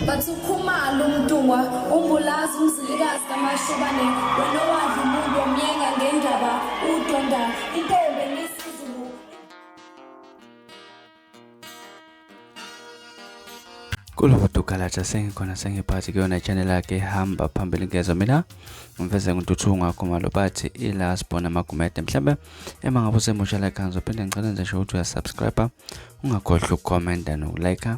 Bathi uKhumalo uMntungwa uMbulazi uMzilikazi kaMashobane wena owadla umuntu wamyenga ngendaba udonda intombi emisizulu. Kulobudukhalaja sengikhona sengiphathi kuyona channel yakhe hamba phambili ngezwa mina ngimveze ngintuthu Khumalo bathi ila sibona amagumede mhlambe ema ngabe usemusha like ngizophinde ngicela nje sho ukuthi uyasubscribe ungakhohlwa ukukhomenta nokulike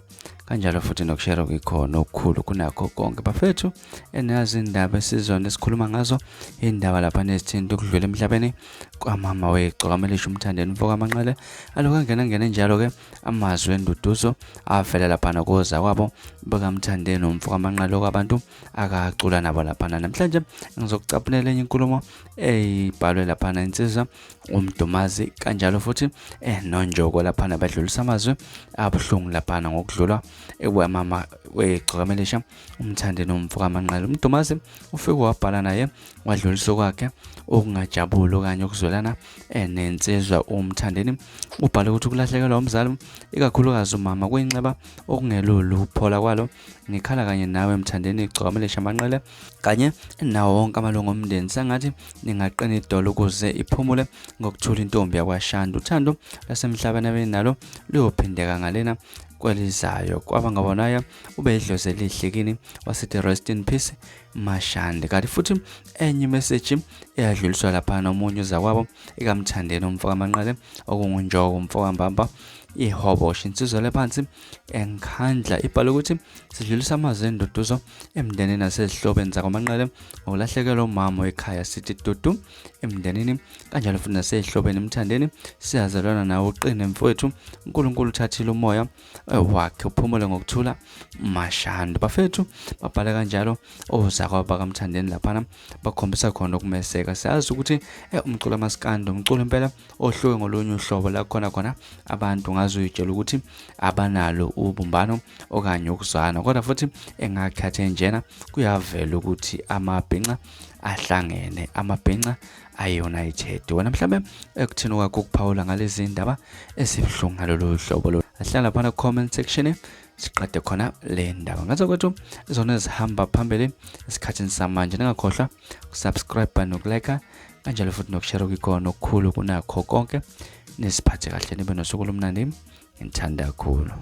kanjalo futhi nokushare kwikhona okukhulu kunakho konke bafethu enazi indaba esizona esikhuluma ngazo indaba lapha nezithinta ukudlula emhlabeni kwamama wegcokama elisha umthandeni mfoka amanqele aloku angena ngene njalo ke amazwi enduduzo avela laphana kozakwabo bakamthandeni umfoka amanqele okwabantu akacula nabo laphana namhlanje ngizokucaphunela enye inkulumo eyibhalwe laphana insizwa umdumazi kanjalo futhi nonjoko laphana badlulisa amazwi abuhlungu laphana ngokudlulwa ekwamama wegcokamelisha umthande nomfo kamanqele umdumazi ufike wabhala naye wadlulisa kwakhe ukungajabuli okanye ukuzwelana nensizwa umthandeni ubhale ukuthi ukulahlekelwa umzali ikakhulukazi umama kuyinxeba okungelula ukuphola kwalo ngikhala kanye nawe mthandeni igcokamelisha amanqele kanye nawo wonke amalungu omndeni sengathi ningaqina idolo ukuze iphumule ngokuthula intombi yakwaShandu uthando lasemhlabeni abenalo luyophindeka ngalena kwelizayo kwabangabonayo ube idlozi elihle kini wasithi rest in peace Mashandi kanti futhi enye imeseji eyadluliswa lapha nomunye uzakwabo ekamthandeni umfo kaManqele okungunjoko umfo kaMbamba ihobosha insizwa lephansi enkhandla ibhala ukuthi sidlulisa amazwi enduduzo emndenini nasezihlobeni zakwaManqele ngokulahlekelwa umama wekhaya sithi dudu emndenini kanjalo futhi nasezihlobeni emthandeni siyazalwana nawe uqine mfowethu uNkulunkulu uthathile umoya wakhe uphumule ngokuthula mashando bafethu babhala kanjalo ozakwabo bakamthandeni laphana bakhombisa khona ukumeseka siyazi ukuthi umculo amaskandi umculo impela ohluke ngolunye uhlobo la khona khona abantu ngaze uyitshela ukuthi abanalo ubumbano okanye ukuzwana kodwa futhi engakhathe njena kuyavela ukuthi amabhinca ahlangene amabhinca ayi-united wena mhlawumbe ekuthini kwakho ukuphawula ngalezi ndaba ezibuhlungu ngalolu hlobo lo ahlala phana comment section siqede khona le ndaba ngathi kwethu izona ezihamba phambili esikhathini samanje ningakhohlwa ukusubscribe nokulike kanjalo futhi nokushare kwikona okukhulu kunakho konke nisiphathe kahle nibe nosuku olumnandi ngithanda kakhulu.